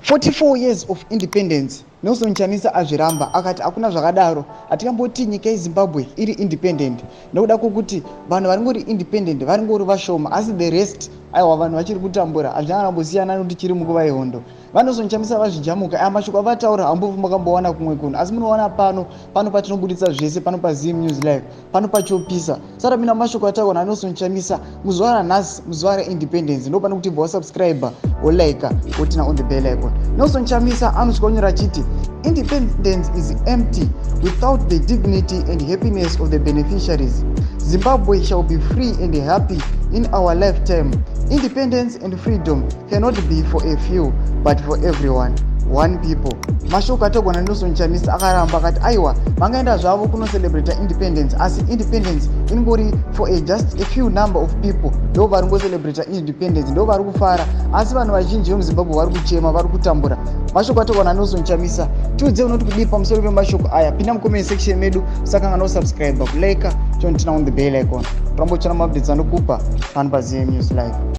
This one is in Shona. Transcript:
44 years of independence, Nelson Chamisa azviramba, akati hakuna zvakadaro. Hatingamboti nyika yeZimbabwe iri independent nekuda kwokuti vanhu varingori independent varingori vashoma, asi the rest, aiwa, vanhu vachiri kutambura. Hazvina kana nekuti chiri munguva yehondo. VaNelson Chamisa vazvijamuka. Aya mashoko avataura hambofi makambowana kumwe kunhu, asi munowana pano, pano patinobuditsa zvese, pano paZim News Live, pano pachopisa. Sara mina mashoko ataurwa naNelson Chamisa muzuva ranhasi, muzuva reindependence, ndo pane kuti bva wasubscribe, wolike, woturn on the bell icon. Nelson Chamisa anosvika kunyora achiti, "Independence is empty without the dignity and happiness of the beneficiaries. Zimbabwe shall be free and happy in our lifetime. Independence and freedom cannot be for a few but for everyone, one people." Mashoko ataurwa naNelson Chamisa. Akaramba akati aiwa, vangaenda zvavo kunocelebrata independence, asi independence ingori for just a few number of people. Ndo vari ngocelebrata independence, ndo vari kufara, asi vanhu vazhinji vemuZimbabwe vari kuchema, vari kutambura. Mashoko ataurwa naNelson Chamisa. Tiudze unoti kudii pamusoro pemashoko aya. Pinda mucomment section medu, usakanga nosubscribe, kulike, turn on the bell icon, turamba uchana maupdates anokupa pano paZM News Live.